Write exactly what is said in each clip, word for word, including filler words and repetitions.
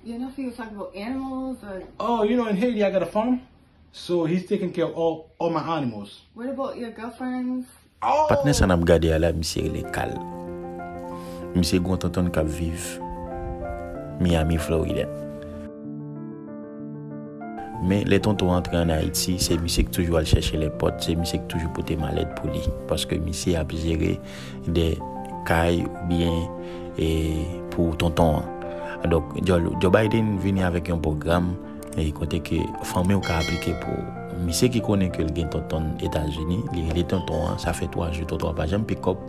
Didn't know if you were talking about animals or Oh, you know, in Haiti, I got a farm. So he's taking care of all, all my animals. What about your girlfriends? Patnè sa n ap gade a la, misye rele Carl. Misye gon tonton k ap viv Miami, Florida. Men lè tonton antre ann Ayiti, se misye k toujou al chèche lèpòt, se misye k toujou pote malèt pou li. Paske misye ap jere de kay oubyen e, pou tonton an. Donk, Joe, Joe Biden vini avèk yon pwogram e, kote ke fanmi w ka aplike pou ou. Misye ki konnen ke l gen tonton Etazini, li rele tonton an, sa fè twa jou tonton an pa janm pikòp,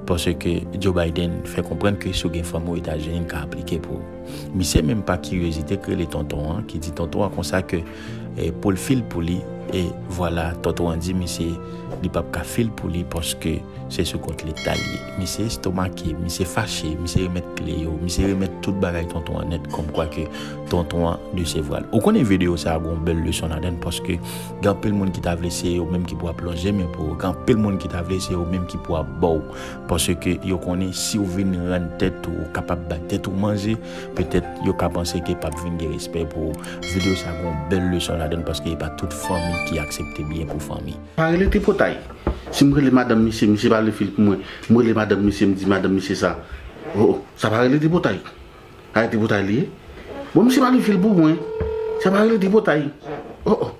paske Joe Biden fè konprann ke si w gen fanmi w Etazini, l ka aplike pou ou. Misye menm pa kiryozite k rele tonton an, ki di tonton an konsa ke e, pou l fil pou li, e vwala, tonton an di misye li p ap ka fil pou li paske se sou kont Leta l ye. Misye estomake, misye fache, misye remèt kle yo, misye remèt tout bagay tonton an nèt, kòmkwa ke tonton an desevwa l. Ou konnen videyo sa a gon bèl leson ladan l, paske gen anpil moun ki ta vle se yo menm ki pou ap lonje men pou ou, gen anpil moun ki ta vle se yo menm ki pou ap ba w, paske yo konnen si w vin rann tèt ou, ou kapab bay tèt ou manje, petèt yo ka panse ke p ap vin gen respè pou ou. Videyo sa a gon bèl leson ladan l, paske e pa tout fanmi ki aksepte byen pou fanmi. Pa rele tripotay. Si m rele madanm misye, misye pa vle fil pou mwen. M rele madanm misye, m di madanm misye sa. Oh, oh, sa pa rele tripotay. A, tripotay li ye. Bon, misye pa vle fil pou mwen. Sa pa rele tripotay. Oh, oh.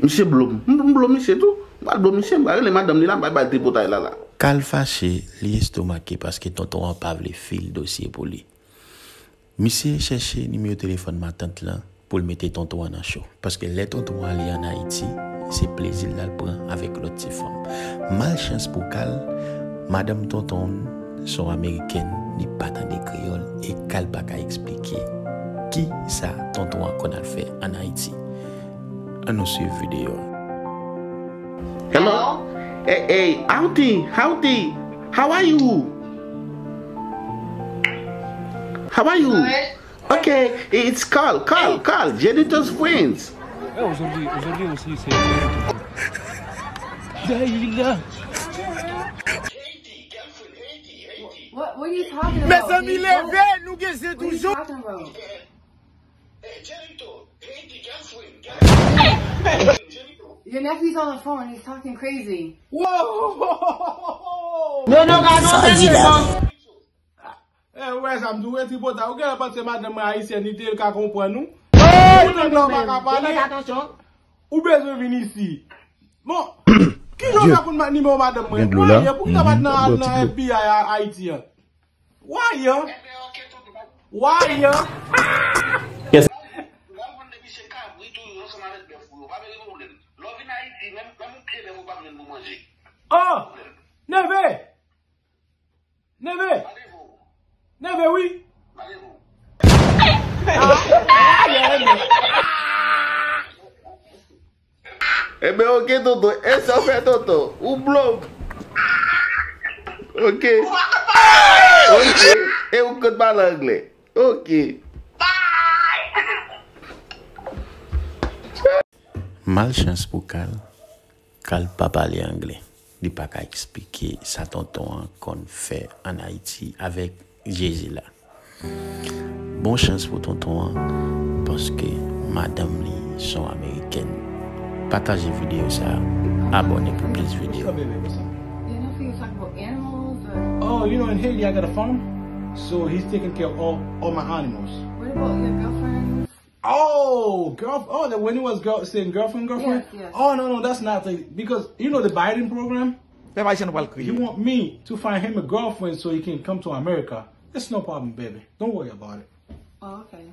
Misye blo m. M, m blo misye tou. M pral blo misye, m pa rele madanm li la, m pa bay tripotay la la. Carl fache, li estomake paske tonton an pa vle fil dosye pou li. Misye chèche nimewo telefòn matant lan pou l mete tonton an nan cho. Paske lè tonton an ale ann Ayiti, se plezi l l al pran avèk lòt ti fanm. Malchans pou Carl, madanm tonton an se yon amerikèn, li pa tande kreyòl e Carl pa ka eksplike kisa tonton an konn al fè ann Ayiti. Ann nou swiv videyo a. Hello? Hey, hey, auntie, auntie, how are you? How are you? Okay, it's Carl, Carl, Carl, Jenito's friends. Aujourd'hui, aujourd'hui aussi, c'est. Daïla. What, what are you talking about? Mezanmi, leve, nou gen ze toujou. Your nephew's on the phone and he's talking crazy. Non, non, non, non, non. Eh, ou wè sa m di w, wi, tripotay. Ou genlè panse madanm mwen ayisyèn, li te ka konprann ou. Ou nèg la ou pa ka pale. Ou bezwen vin isi. Bon, kijan w fè konn nimewo madanm mwen? Ou ayen, poukisa w pa t nan FBI Ayiti an? Ou ayen? Ou ayen? Oh! Neve! Neve! Neve wi! Ebyen oke tonton, e sa w fè tonton, ou blo m. Oke. Oke. E ou konn pale anglè. Oke. Malchans pou Carl, Carl pa pale anglè. Li pa ka eksplike sa tonton an konn fè ann Ayiti avèk Jezi la. Bon chans pou tonton an, paske madanm li se yon amerikèn. Pataje videyo sa a, abòne pou plis videyo. Didn't know if you were talking about animals or Oh, you know, in Haiti, I got a farm. So he's taking care of all, all my animals. What about your girlfriends? Oh, girl. Oh, the, when he was girl, saying girlfriend, girlfriend. Yes, yes. Oh no, no, that's nothing. Because you know the Biden program. Pèp ayisyen nou pral kriye. He want me to find him a girlfriend so he can come to America. It's no problem, baby. Don't worry about it. Oh, okay.